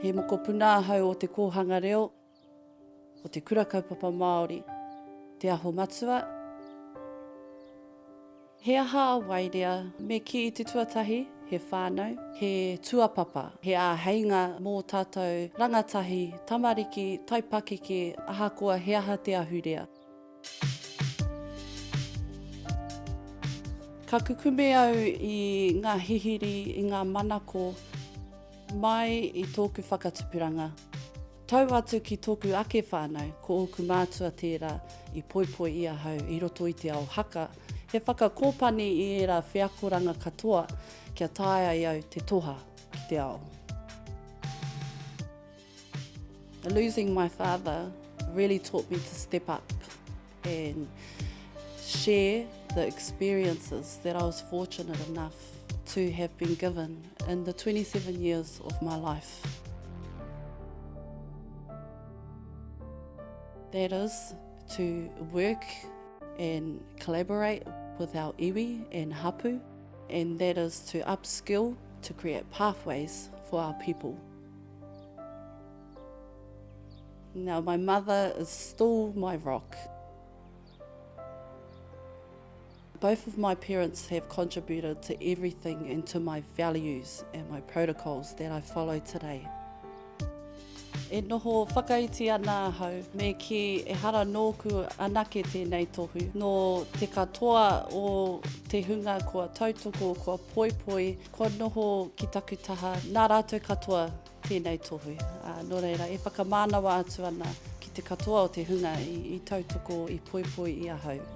He mokopuna ahau o te kōhanga reo, o te kura kaupapa Māori, Te Aho Matua. He aha a Waerea? Me kī i te tuatahi, he whānau, he tuapapa, he āheinga mō tātou rangatahi, tamariki, taipakeke, ahakoa he aha te ahurea. Ka kukume au i ngā hihiri, i ngā manako mai i tōku whakatupuranga. Tau atu ki tōku ake whānau, ko ōku mātua tērā i poipoi i ahau i roto i te ao haka, he whakakōpani i ērā wheakoranga katoa kia taea ai au te toha ki te ao. Losing my father really taught me to step up and share the experiences that I was fortunate enough to have been given in the 27 years of my life. That is to work and collaborate with our iwi and hapu, and that is to upskill to create pathways for our people. Now my mother is still my rock. Both of my parents have contributed to everything and to my values and my protocols that I follow today. E noho whakaiti ana ahau, me kī ehara nōku anake tēnei tohu, nō te katoa o te hunga kua tautoko, kua poipoi, kua noho ki taku taha, nā rātou katoa tēnei tohu. Ā, nō reira, e whakamānawa atu ana ki te katoa o te hunga i tautoko, i poipoi i ahau.